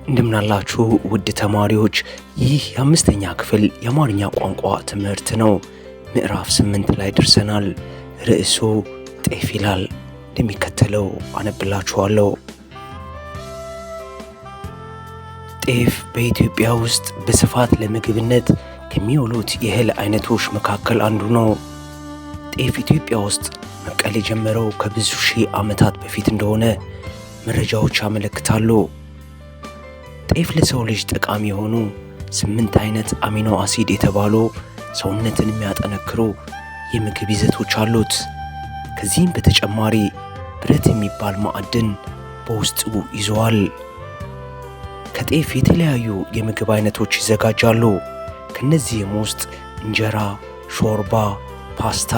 እንደምናላችሁ ውድ ተማሪዎች፣ ይህ የአምስተኛ ክፍል የአማርኛ ቋንቋ ትምህርት ነው። ምዕራፍ 8 ላይ ደርሰናል። ርዕሱ ጤፍ ይላል። እንደሚከተለው አነብላችኋለሁ። ጤፍ በኢትዮጵያ ውስጥ በስፋት ለምግብነት ከሚውሉት የእህል አይነቶች መካከል አንዱ ነው። ጤፍ ኢትዮጵያ ውስጥ መብቀል የጀመረው ከብዙ ሺህ ዓመታት በፊት እንደሆነ መረጃዎች ያመለክታሉ። ጤፍ ለሰው ልጅ ጠቃሚ የሆኑ 8 አይነት አሚኖ አሲድ የተባሉ ሰውነትን የሚያጠነክሩ የምግብ ይዘቶች አሉት። ከዚህም በተጨማሪ ብረት የሚባል ማዕድን በውስጡ ይዘዋል። ከጤፍ የተለያዩ የምግብ አይነቶች ይዘጋጃሉ። ከነዚህም ውስጥ እንጀራ፣ ሾርባ፣ ፓስታ፣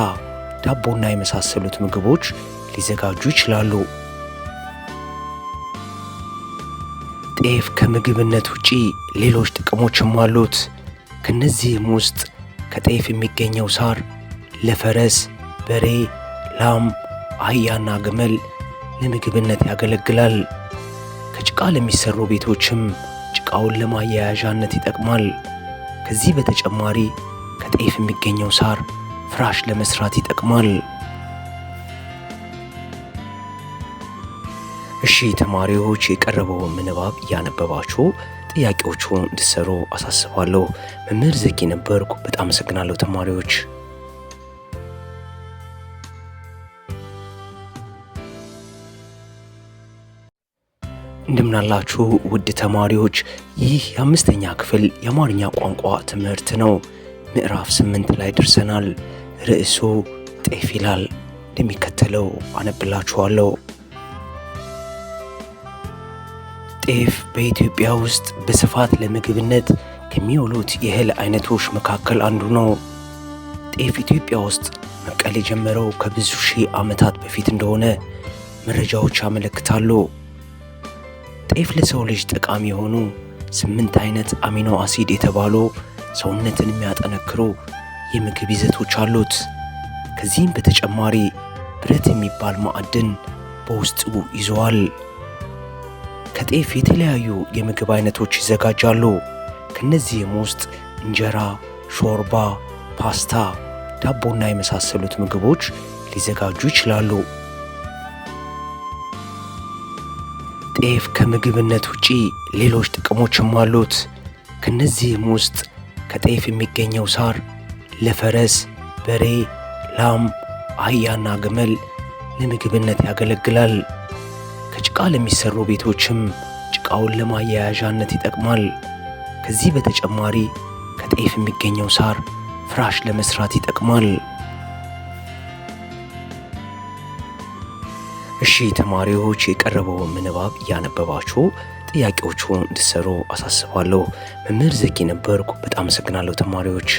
ዳቦና የመሳሰሉት ምግቦች ሊዘጋጁ ይችላሉ። ጤፍ ከምግብነት ውጪ ሌሎች ጥቅሞችም አሉት። ከነዚህም ውስጥ ከጤፍ የሚገኘው ሳር ለፈረስ፣ በሬ፣ ላም፣ አህያና ግመል ለምግብነት ያገለግላል። ከጭቃ ለሚሰሩ ቤቶችም ጭቃውን ለማያያዣነት ይጠቅማል። ከዚህ በተጨማሪ ከጤፍ የሚገኘው ሳር ፍራሽ ለመስራት ይጠቅማል። እሺ ተማሪዎች፣ የቀረበውን ምንባብ እያነበባችሁ ጥያቄዎቹን እንድትሰሩ አሳስባለሁ። መምህር ዘኪ ነበርኩ። በጣም አመሰግናለሁ ተማሪዎች። እንደምናላችሁ ውድ ተማሪዎች፣ ይህ የአምስተኛ ክፍል የአማርኛ ቋንቋ ትምህርት ነው። ምዕራፍ 8 ላይ ደርሰናል። ርዕሱ ጤፍ ይላል። እንደሚከተለው አነብላችኋለሁ። ጤፍ በኢትዮጵያ ውስጥ በስፋት ለምግብነት ከሚውሉት የእህል አይነቶች መካከል አንዱ ነው። ጤፍ ኢትዮጵያ ውስጥ መብቀል የጀመረው ከብዙ ሺህ ዓመታት በፊት እንደሆነ መረጃዎች ያመለክታሉ። ጤፍ ለሰው ልጅ ጠቃሚ የሆኑ 8 አይነት አሚኖ አሲድ የተባሉ ሰውነትን የሚያጠነክሩ የምግብ ይዘቶች አሉት። ከዚህም በተጨማሪ ብረት የሚባል ማዕድን በውስጡ ይዘዋል። ከጤፍ የተለያዩ የምግብ አይነቶች ይዘጋጃሉ። ከነዚህም ውስጥ እንጀራ፣ ሾርባ፣ ፓስታ፣ ዳቦና የመሳሰሉት ምግቦች ሊዘጋጁ ይችላሉ። ጤፍ ከምግብነት ውጪ ሌሎች ጥቅሞችም አሉት። ከነዚህም ውስጥ ከጤፍ የሚገኘው ሳር ለፈረስ፣ በሬ፣ ላም፣ አህያና ግመል ለምግብነት ያገለግላል። ከጭቃ ለሚሰሩ ቤቶችም ጭቃውን ለማያያዣነት ይጠቅማል። ከዚህ በተጨማሪ ከጤፍ የሚገኘው ሳር ፍራሽ ለመስራት ይጠቅማል። እሺ ተማሪዎች፣ የቀረበውን ምንባብ እያነበባችሁ ጥያቄዎቹን እንድትሰሩ አሳስባለሁ። መምህር ዘኪ ነበርኩ። በጣም አመሰግናለሁ ተማሪዎች።